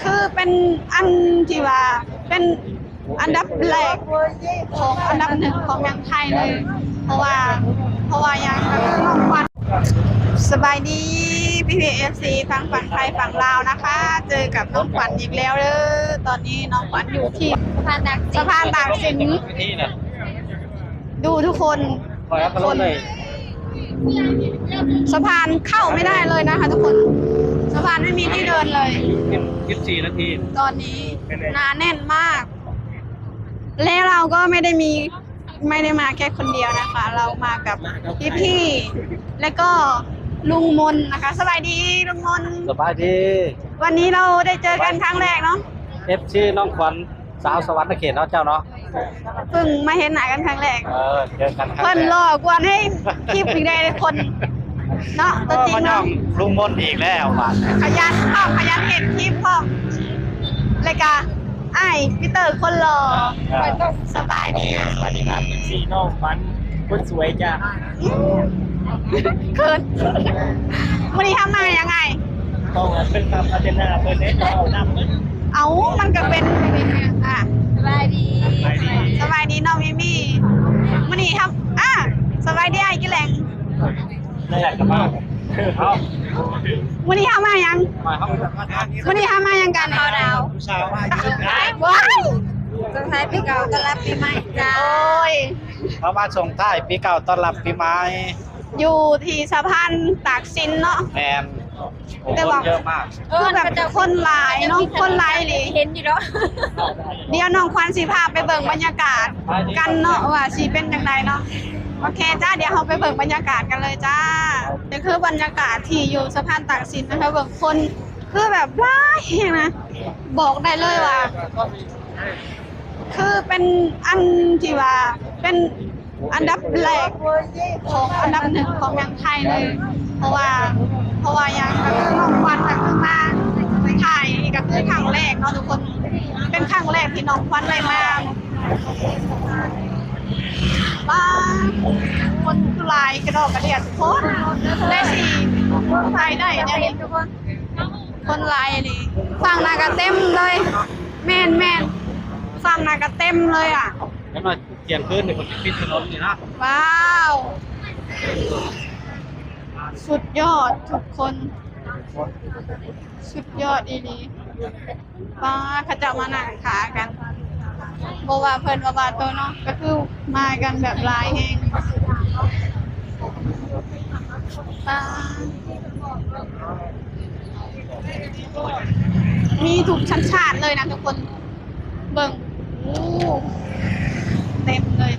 ຄືເປັນອັນທີ່ວ່າເປັນອັນດັບແລກຂອງ ອັນດັບໜຶ່ງຂອງຫຍັງໄທເລີຍ ເພາະວ່າ ເພາະວ່າຫຍັງ ກໍຄືນ້ອງຂວັນ. ສະບາຍດີພີ່ໆ ເອັຟຊີ ທັງຝັ່ງໄທຝັ່ງລາວນະຄະ ເຈີກັບນ້ອງຂວັນອີກແລ້ວເດີ້. ຕອນນີ້ນ້ອງຂວັນຢູ່ທີ່ສະພານຕາກສິນ ສະພານຕາກສິນ ດູທຸກຄົນ ຂ້ອຍເອົາກະລົງໄດ້ ສະພານເຂົ້າໄມ່ໄດ້ເລີຍນະຄະທຸກຄົນ ສະພານໄມ່ມີທີ່ເດີນເລີຍ ສິບສີ່ນາທີ ຕອນນີ້ໜາແໜ້ນມາກ ແລະ ເຮົາກໍໄມ່ໄດ້ມີ ໄມ່ໄດ້ມາແຄ່ຄົນດຽວນະຄະ ເຮົາມາກັບ ມາກັບ ພີ່ໆ ແລະ ກໍລຸງມົນນະຄະ. ສະບາຍດີລຸງມົນ ສະບາຍດີ ວັນນີ້ເຮົາໄດ້ເຈີກັນຄັ້ງແລກເນາະ ເອັຟຊີ ນ້ອງຂວັນ ສາວສະຫວັນນະເຂດເນາະ ເຈົ້າເນາະ ເພິ່ງມາເຫັນໜ້າກັນຄັ້ງແລກ ເອີ ເຈີກັນຄັ້ງແລກ ເພິ່ນຫຼໍ່ກວ່າໃນຄລິບອີກເດ້ທຸກຄົນເນາະ ຕົວຈິງເນາະ ເອີ ມາຍ້ອງລຸງມົນອີກແລ້ວບາດນີ້ ຂະຫຍັນພ້ອມ ຂະຫຍັນເຮັດຄລິບພ້ອມ ແລ້ວກະອ້າຍປີເຕີຄົນຫຼໍ່ ເອີ ສະບາຍດີ ສະຫວັດດີຄັບ ເອັຟຊີ ນ້ອງຂວັນ ຄົນສວຍຈ້າ ອືມ ເຂີນ ມື້ນີ້ເຮົາມາຫຍັງອ້າຍ? ຕ້ອງເປັນຕາມອາເຈນດາເພິ່ນເດ້ ເອົານຳເພິ່ນ ເອົ້າ ມັນກໍເປັນ ອ່ະ ສະບາຍດີ ສະບາຍດີນ້ອງມີມີ ມື້ນີ້ເຮົາ ອ່າ ສະບາຍດີອ້າຍກິແຫຼງ ນັ້ນແຫຼະກໍມາ ເອົ້າ ມື້ນີ້ເຮົາມາຫຍັງ? ມາເຮົາ ມື້ນີ້ເຮົາມາຫຍັງກັນ? ເຂົ້າດາວ ຜູ້ສາວ ວ້າຍ ສົ່ງທ້າຍປີເກົ່າຕ້ອນຮັບປີໃໝ່ຈົ້າ ໂອ້ຍ ເຮົາມາສົ່ງທ້າຍປີເກົ່າຕ້ອນຮັບປີໃໝ່ ຢູ່ທີ່ສະພານຕາກສິນເນາະ ແມ່ນ ແຕ່ວ່າຄົນເຍອະມາກ ເອີ ຄືແບບຄົນຫຼາຍເນາະ ຄົນຫຼາຍອີ່ຫຼີ ເຫັນຢູ່ເນາະ ດຽວນ້ອງຂວັນຊິພາໄປເບິ່ງບັນຍາກາດກັນເນາະ ວ່າຊິເປັນຈັ່ງໃດເນາະ ໂອເຄຈ້າ ດຽວເຮົາໄປເບິ່ງບັນຍາກາດກັນເລີຍຈ້າ ນີ້ຄືບັນຍາກາດທີ່ຢູ່ສະພານຕາກສິນນະຄະ ເບິ່ງຄົນ ຄືແບບຫຼາຍແຮງນະ ບອກໄດ້ເລີຍວ່າ ຄືເປັນອັນທີ່ວ່າເປັນອັນດັບແລກຂອງ ອັນດັບໜຶ່ງຂອງຫຍັງໄທເລີຍ ເພາະວ່າ ເພາະວ່າຫຍັງ ກໍຄືນ້ອງຂວັນກໍຄືມາຖ່າຍ ນີ້ກໍຄືຄັ້ງແລກເນາະທຸກຄົນ ເປັນຄັ້ງແລກທີ່ນ້ອງຂວັນໄດ້ມາ ປ້າ ຄົນຄືຫຼາຍກະດອກກະເດຍທຸກຄົນ ແຕ່ຊິຖ່າຍໄດ້ແນວນີ້ທຸກຄົນ ຄົນຫຼາຍອີ່ຫຼີ ຝັ່ງໜ້າກະເຕັມເລີຍ ແມ່ນໆ ຝັ່ງໜ້າກະເຕັມເລີຍອະ ຈັກໜ້ອຍທ່ຽງຄືນນີ້ເພິ່ນປິດຖະໜົນນີ້ນະ ວ້າວ ສຸດຍອດທຸກຄົນ ສຸດຍອດອີ່ຫຼີ ປ້າ ເຂົາເຈົ້າມານັ່ງຖ້າກັນ ບໍ່ວ່າເພິ່ນວ່າ ວ່າໂຕເນາະ ກໍຄືມາກັນແບບຫຼາຍແຮງ ປ້າ ມີທຸກສັນຊາດເລີຍນະທຸກຄົນ ເບິ່ງ ໂອ້ ເຕັມເລີຍ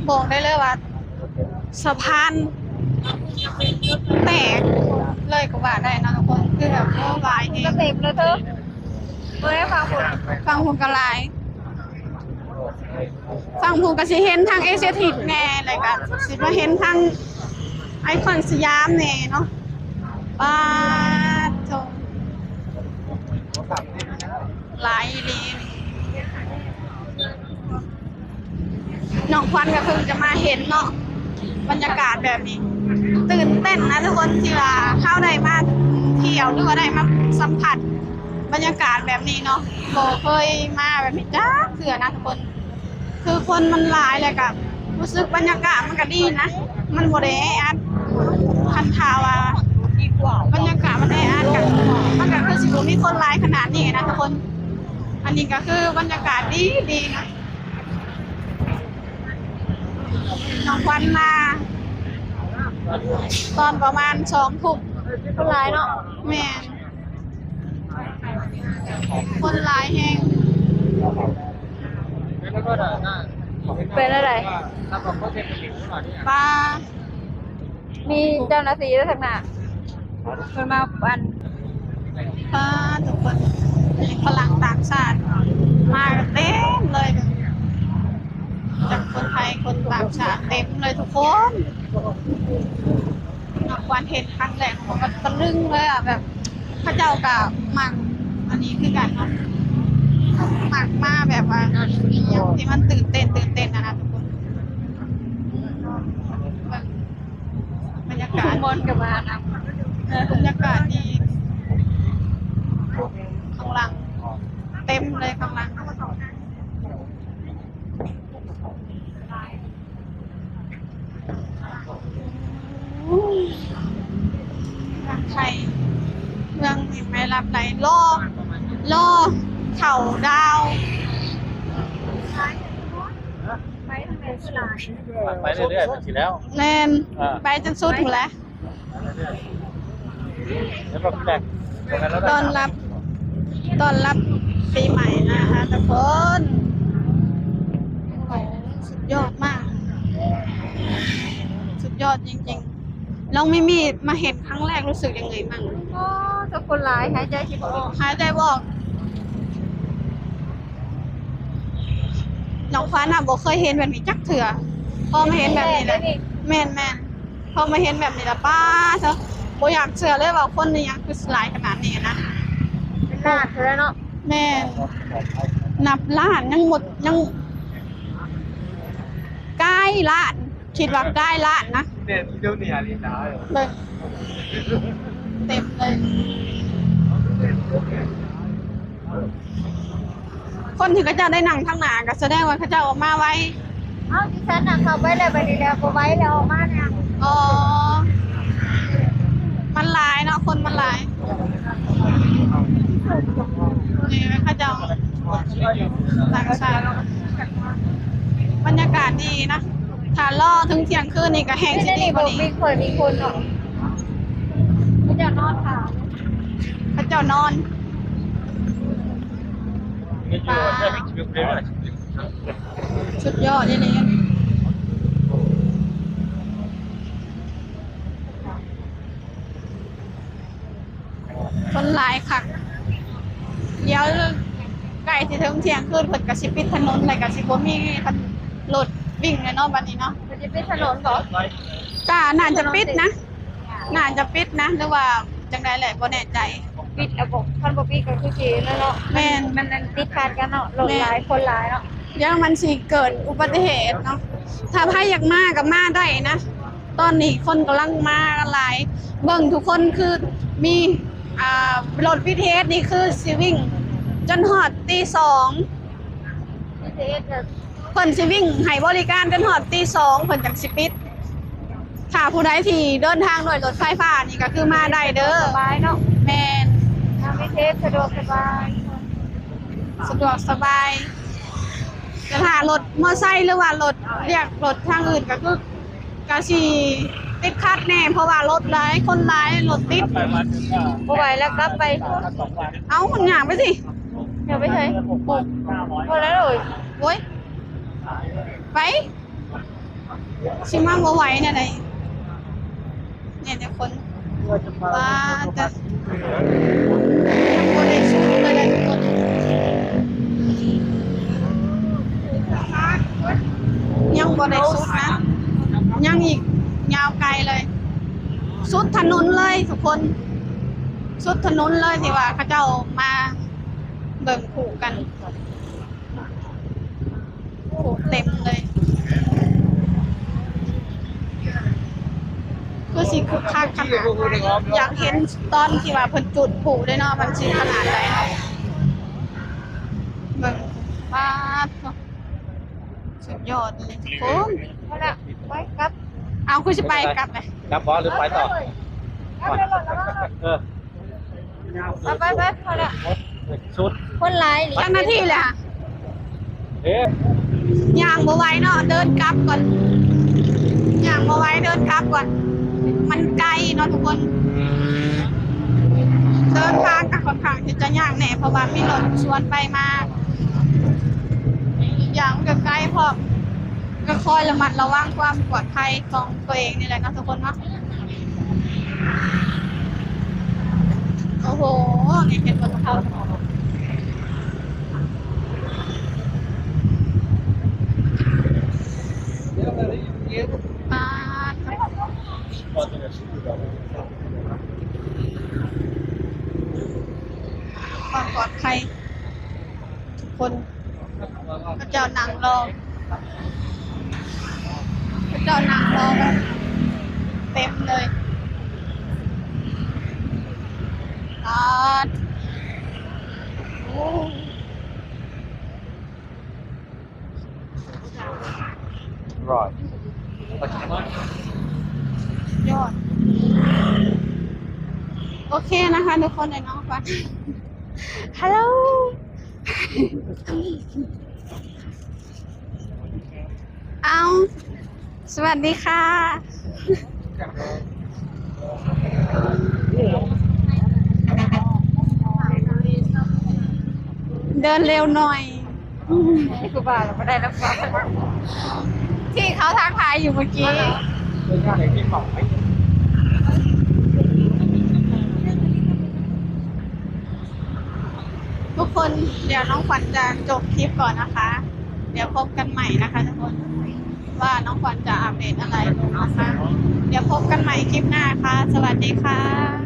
ບອກໄດ້ເລີຍວ່າ ສະພານແຕກເລີຍກໍວ່າໄດ້ເນາະທຸກຄົນ ຄືແບບ ໂອ້ ຫຼາຍແຮງ ເຕັມເລີຍເທີ ເບິ່ງໃນຝັ່ງພຸ້ນ ຝັ່ງພຸ້ນກໍຫຼາຍ ຝັ່ງພຸ້ນກໍຊິເຫັນທາງເອເຊຍທິກແດ່ ແລ້ວກໍຊິມາເຫັນທາງໄອຄອນສະຫຍາມແດ່ເນາະ ປາດໂທ້ ຫຼາຍອີ່ຫຼີ. ນ້ອງຂວັນກໍເພິ່ງຈະມາເຫັນເນາະ ບັນຍາກາດແບບນີ້ ຕື່ນເຕັ້ນນະທຸກຄົນ ທີ່ວ່າເຮົາໄດ້ມາທ່ຽວ ຫຼືວ່າໄດ້ມາສຳຜັດບັນຍາກາດແບບນີ້ເນາະ ບໍ່ເຄີຍມາແບບນີ້ຈັກເທື່ອນະທຸກຄົນ ຄືຄົນມັນຫຼາຍ ແລ້ວກໍຮູ້ສຶກບັນຍາກາດມັນກໍດີນະ ມັນບໍ່ໄດ້ແອອັດ ຄັນຖ້າວ່າບັນຍາກາດມັນແອອັດກໍ ມັນກໍຄືຊິບໍ່ມີຄົນຫຼາຍຂະໜາດນີ້ນະທຸກຄົນ ອັນນີ້ກໍຄືບັນຍາກາດດີໆນະ. ນ້ອງຂວັນມາຕອນປະມານສອງທຸ່ມ ຄົນຫຼາຍເນາະ ແມ່ນ ຄົນຫຼາຍແຮງ ເປັນແນວໃດ? ປາ ມີເຈົ້າໜ້າທີ່ແລ້ວທາງໜ້າ ເພິ່ນມາອັນ ປາ ທຸກຄົນ ຝຣັ່ງຕ່າງຊາດມາກັນເຕັມເລີຍ ທັງຄົນໄທຄົນຕ່າງຊາດເຕັມເລີຍທຸກຄົນ ນ້ອງຂວັນເຫັນຄັ້ງແລກ ນ້ອງຂວັນກໍຕະລຶງເລີຍອະ ແບບເຂົາເຈົ້າກໍມັກອັນນີ້ຄືກັນເນາະ ມັກມາແບບວ່າອີ່ຫຍັງທີ່ມັນຕື່ນເຕັ້ນ ຕື່ນເຕັ້ນຫັ້ນນະທຸກຄົນ ບັນຍາກາດ ທຸກຄົນກໍມານຳ ບັນຍາກາດດີ ຂ້າງຫຼັງເຕັມເລີຍ ຂ້າງຫຼັງ. ໂອ້ຍ ເມືອງໄທ ເມືອງແຫ່ງໄມ້ລັບໄຫຼ ລໍ ລໍເຂົ້າດາວ. ໄປເລື້ອຍໆ ມັນຊິແລ້ວ. ແມ່ນ ເອີ ໄປຈົນສຸດພຸ້ນແຫຼະ. ຕ້ອນຮັບ ຕ້ອນຮັບປີໃໝ່ນະຄະທຸກຄົນ. ໂອ້ ສຸດຍອດມາກ ສຸດຍອດຈິງໆ. ນ້ອງມິມີ່ມາເຫັນຄັ້ງແລກ ຮູ້ສຶກຈັ່ງໃດໝັ້ງ? ໂອ້ ຄົນຫຼາຍ ຫາຍໃຈຊິບໍ່ອອກ ຫາຍໃຈບໍ່ອອກ. ນ້ອງຂວັນນະບໍ່ເຄີຍເຫັນແບບນີ້ຈັກເທື່ອ ພໍມາເຫັນແບບນີ້ແຫຼະ. ແມ່ນໆ ພໍມາເຫັນແບບນີ້ລະ ປ້າເທີ ບໍ່ຢາກເຊື່ອເລີຍວ່າຄົນອີ່ຫຍັງຄືຫຼາຍຂະໜາດນີ້ນະ. ເປັນລ້ານເທື່ອເນາະ. ແມ່ນ ນັບລ້ານ ຍັງໝົດ ຍັງກາຍລ້ານ ຄິດວ່າກາຍລ້ານນະ. ແມ່ນ ດຽວນີ້ອາລີນາ ເບິ່ງ ເຕັມເລີຍ. ຄົນທີ່ເຂົາເຈົ້າໄດ້ນັ່ງທາງໜ້າ ກໍສະແດງວ່າເຂົາເຈົ້າອອກມາໄວ. ເອົ້າ ດິສັນນະເຂົ້າໄປແລ້ວ ບາດນີ້ແລ້ວບໍ່ໄຫວແລ້ວ ອອກມານະ. ອໍ ມັນຫຼາຍເນາະ ຄົນມັນຫຼາຍ. ນີ້ເຂົາເຈົ້າຕ່າງຊາດ. ບັນຍາກາດດີນະ ຖ້າລໍເຖິງທ່ຽງຄືນນີ້ກໍແຮ່ງຊິດີກວ່ານີ້. ມີຄົນ ມີຄົນເນາະ ເຂົາເຈົ້ານອນຖ້າ ເຂົາເຈົ້ານອນ. ສຸດຍອດອີ່ຫຼີ ຄົນຫຼາຍຄັກ. ດຽວໃກ້ຊິເຖິງທ່ຽງຄືນ ເພິ່ນກໍຊິປິດຖະໜົນ ແລ້ວກໍຊິບໍ່ມີລົດວິ່ງແລ້ວເນາະ ບັດນີ້ເນາະ. ເພິ່ນຊິປິດຖະໜົນບໍ່? ກໍໜ້າຈະປິດນະ. ໜ້າຈະປິດນະ ຫຼືວ່າຈັ່ງໃດແຫຼະ ບໍ່ແນ່ໃຈ. ປິດແລ້ວບໍ່? ຄັນບໍ່ປິດກໍຄືຊິນັ້ນເນາະ. ແມ່ນ ມັນ ມັນຕິດຂັດກັນເນາະ ລົດຫຼາຍ ແມ່ນ ຄົນຫຼາຍເນາະ. ດຽວມັນຊິເກີດອຸບັດຕິເຫດເນາະ. ຖ້າໃຜຢາກມາກໍມາໄດ້ນະ ຕອນນີ້ຄົນກຳລັງມາກັນຫຼາຍ. ເບິ່ງທຸກຄົນ ຄືມີ ອ່າ ລົດວິທະເອສນີ້ຄືຊິວິ່ງຈົນຮອດຕີສອງ. ເພິ່ນຊິວິ່ງໃຫ້ບໍລິການຈົນຮອດຕີສອງ ເພິ່ນຈັ່ງຊິປິດ. ຖ້າຜູ້ໃດທີ່ເດີນທາງດ້ວຍລົດໄຟຟ້ານີ້ກໍຄືມາໄດ້ເດີ. ສະບາຍເນາະ. ແມ່ນ ທາງວິທະເອສສະດວກສະບາຍ ສະດວກສະບາຍ. ແຕ່ຖ້າລົດມໍໄຊ ຫຼືວ່າລົດລຽກລົດທາງອື່ນກໍຄື ກະຊິຕິດຂັດແດ່ ເພາະວ່າລົດຫຼາຍ ຄົນຫຼາຍ ລົດຕິດ. ບໍ່ໄຫວແລ້ວ ກັບໄປ. ເອົ້າ ຍ່າງໄປຊິ. ຍ່າງໄປໃສ? ພໍແລ້ວເອີຍ. ໂອ້ຍ ໄປ ຊິມາບໍ່ໄຫວແນວໃດ. ແນ່ແຕ່ຄົນ ວ່າແຕ່ ຍັງບໍ່ໄດ້ຊຸດເລີຍທຸກຄົນ ຍັງບໍ່ໄດ້ຊຸດນະ ຍັງອີກຍາວໄກເລີຍ ສຸດຖະໜົນເລີຍທຸກຄົນ ສຸດຖະໜົນເລີຍ ທີ່ວ່າເຂົາເຈົ້າມາເບິ່ງຜູກັນ. ໂອ້ ເຕັມເລີຍ ຄືຊິຄຶກຄັກຂະໜາດ ຢາກເຫັນຕອນທີ່ວ່າເພິ່ນຈຸດຜູເດ້ເນາະ ມັນຊິຂະໜາດໃດເນາະ ເບິ່ງ ປາດໂທ້ ສຸດຍອດເລີຍທຸກຄົນ. ພໍແລ້ວ ໄປກັບ ເອົາ ຄືຊິໄປກັບເລີຍ ກັບບໍ່ ຫຼືໄປຕໍ່? ກັບເລີຍ ເອີ. ໄປໆໆ ພໍແລ້ວ ສຸດ ຄົນຫຼາຍນີ້ ຈັກນາທີແລ້ວຫະ? ເອີ ຍ່າງບໍ່ໄຫວເນາະ ເດີນກັບກ່ອນ ຍ່າງບໍ່ໄຫວ ເດີນກັບກ່ອນ ມັນໄກເນາະທຸກຄົນ ເດີນທາງກໍຄ່ອນຂ້າງທີ່ຈະຍາກແດ່ ເພາະວ່າມີລົດສວນໄປມາ ອີກຢ່າງມັນກໍໄກພ້ອມ ກໍຄອຍລະມັດລະວັງຄວາມປອດໄພຂອງຕົວເອງນີ້ແຫຼະເນາະທຸກຄົນເນາະ. ໂອ້ໂຫ ນີ້ເຫັນບໍ່ເຂົ້າ ປາດ ຄວາມປອດໄພທຸກຄົນ. ເຂົາເຈົ້ານັ່ງລໍ ເຂົາເຈົ້ານັ່ງລໍແບບເຕັມເລີຍ Right. ຍອດ ໂອເຄນະຄະທຸກຄົນ ເດີນທາງໄປ Hello ເອົາ ສະຫວັດດີຄ່ະ ເດີນເລັວໜ້ອຍ ຄູບາກໍບໍ່ໄດ້ແລ້ວ ທີ່ເຂົາທັກທາຍຢູ່ເມື່ອກີ້ ທຸກຄົນ ດຽວນ້ອງຂວັນຈະຈົບຄລິບກ່ອນນະຄະ ດຽວພົບກັນໃໝ່ນະຄະທຸກຄົນ ວ່ານ້ອງຂວັນຈະອັບເດດອະໄລລົງນະຄະ ດຽວພົບກັນໃໝ່ຄລິບໜ້າຄ່ະ ສະຫວັດດີຄ່ະ.